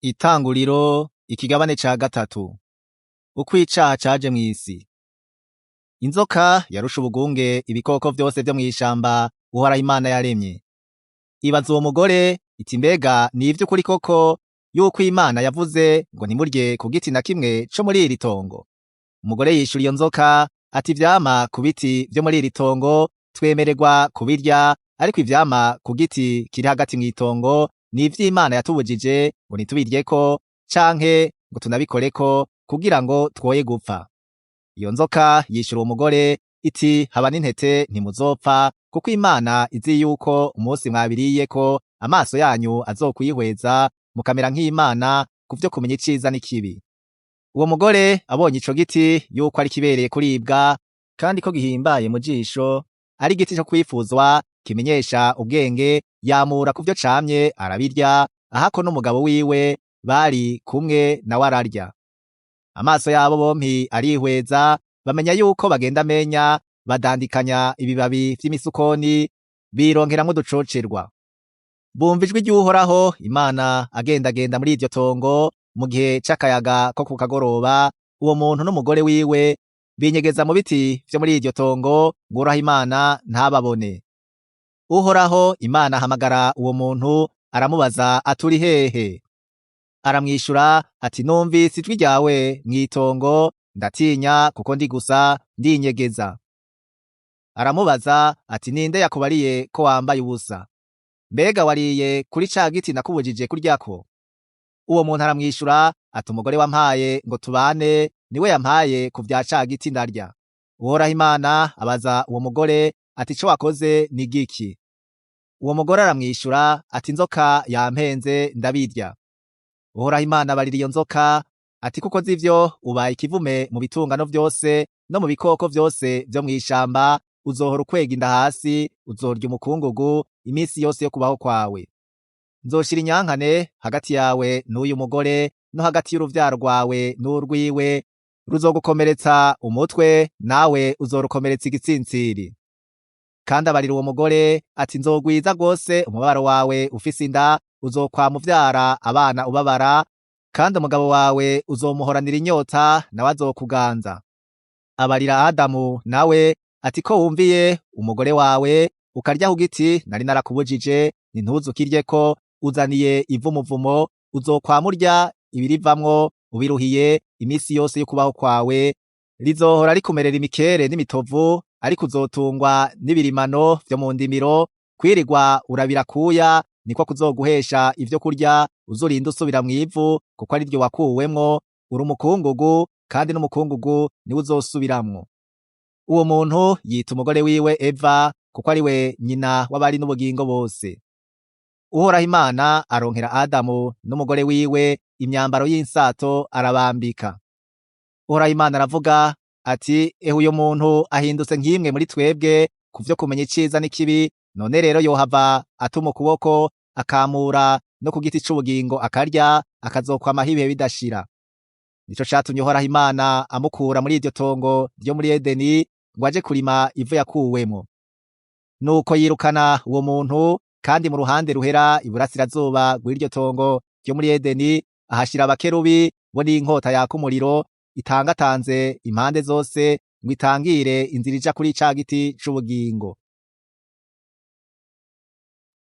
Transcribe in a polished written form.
Itanguriro ikigabane ca gatatu. Uko icaha caje mw'isi. Inzoka yarusha ubugunge ibikoko vyose vyo mw'ishamba Uhoraho Imana yaremye. Ibaza uwo mugore iti mbega ni ivy'ukuri koko yuko Imana yavuze ngo ntimurye ku giti na kimwe co muri iri tongo? Umugore yishura iyo nzoka ati ivyama ku biti vyo muri iri tongo twemererwa kubirya, ariko ivyama ku giti kiri hagati mw'itongo ni ivy'Imana yatubujije ngo ntitubiryeko canke ngo tunabikoreko kugira ngo twoye gupfa. Iyo nzoka yishura uwo mugore iti haba n'intete ntimuzopfa, kuko Imana izi yuko umunsi mwabiriyeko amaso yanyu azokwihweza mukamera nk'Imana kuvyo kumenya iciza n'ikibi. Uwo mugore abonye ico giti yuko ari kibereye kuribwa kandi ko gihimbaye mu jisho, ari igiti co kwifuzwa kimenyesha ubwenge, yamura kuvyo camye arabirya, ahako n'umugabo wiwe bari kumwe nawe ararya. Amaso yabo bompi arihweza, bamenya yuko bagenda amenya, badandikanya ibibabi vy'imisukoni, bironkeramwo uducocerwa. Bumva ijwi ry'Uhoraho Imana agendagenda muri iryo tongo mu gihe c'akayaga ko ku kagoroba, uwo muntu n'umugore wiwe binyegeza mu biti vyo muri iryo tongo ngo Uhoraho Imana ntababone. Uhoraho Imana ahamagara uwo muntu aramubaza ati uri hehe? Aramwishura ati numvise ijwi ryawe mw'itongo, ndatinya kuko ndi gusa ndinyegeza. Aramubaza ati ninde yakubariye ko wambaye ubusa? Mbega wariye kuri ca giti nakubujije kuryako? Uwo muntu aramwishura ati umugore wampaye ngo tubane niwe yampaye ku vya ca giti ndarya. Uhoraho Imana abaza uwo mugore ati ico wakoze ni giki? Uwo mugore aramwishura ati inzoka yampenze ndabirya. Uhoraho Imana abarira iyo nzoka ati kuko ukoze ivyo ubaye ikivume mu bitungano vyose no mu bikoko vyose vyo mw'ishamba, uzohora ukwega inda hasi, uzorya umukungugu iminsi yose yo kubaho kwawe. Nzoshira inyankane hagati yawe n'uyu mugore no hagati y'uruvyaro rwawe n'urwiwe, ruzogukomeretsa umutwe nawe uzorukomeretsa igitsintsiri. Kandi abarira uwo mugore ati nzogwiza rwose umubabaro wawe ufise inda, uzokwama uvyara abana ubabara, kandi umugabo wawe uzomuhoranira inyota nawe azokuganza. Abarira Adamu nawe ati ko wumviye umugore wawe ukarya ku giti nari narakubujije, ntuzukiryeko, uzaniye ivumuvumo, uzokwama urya ibirivamwo ubiruhiye iminsi yose yo kubaho kwawe, rizohora rikumerera imikere n'imitovu, ariko uzotungwa n'ibirimano vyo mu ndimiro, kwirirwa urabira kuya niko kuzoguhesha ivyo kurya, uzorinda usubira mw'ivu kuko ari ryo wakuwemwo, uri umukungugu kandi n'umukungugu niwo uzosubiramwo. Uwo muntu yita umugore wiwe Eva kuko ari we nyina w'abari n'ubugingo bose. Uhoraho Imana aronkera Adamu n'umugore wiwe imyambaro y'insato arabambika. Uhoraho Imana aravuga ati ehe uyo muntu ahindutse nk'imwe muri twebwe kuvyo kumenya iciza n'ikibi, none rero yohava atuma ukuboko akamura no ku giti c'ubugingo akarya, akazokwamaho ibihe bidashira. Nico catumye Uhoraho Imana amukura muri iryo tongo ryo muri Edeni ngo aje kurima ivu yakuwemwo. Nuko yirukana uwo muntu, kandi mu ruhande ruhera iburasirazuba rw'iryo tongo ryo muri Edeni ahashira abakerubi bo n'inkota yaka umuriro itangatanze impande zose ngo itangire inzira ija kuri ca giti c'ubugingo.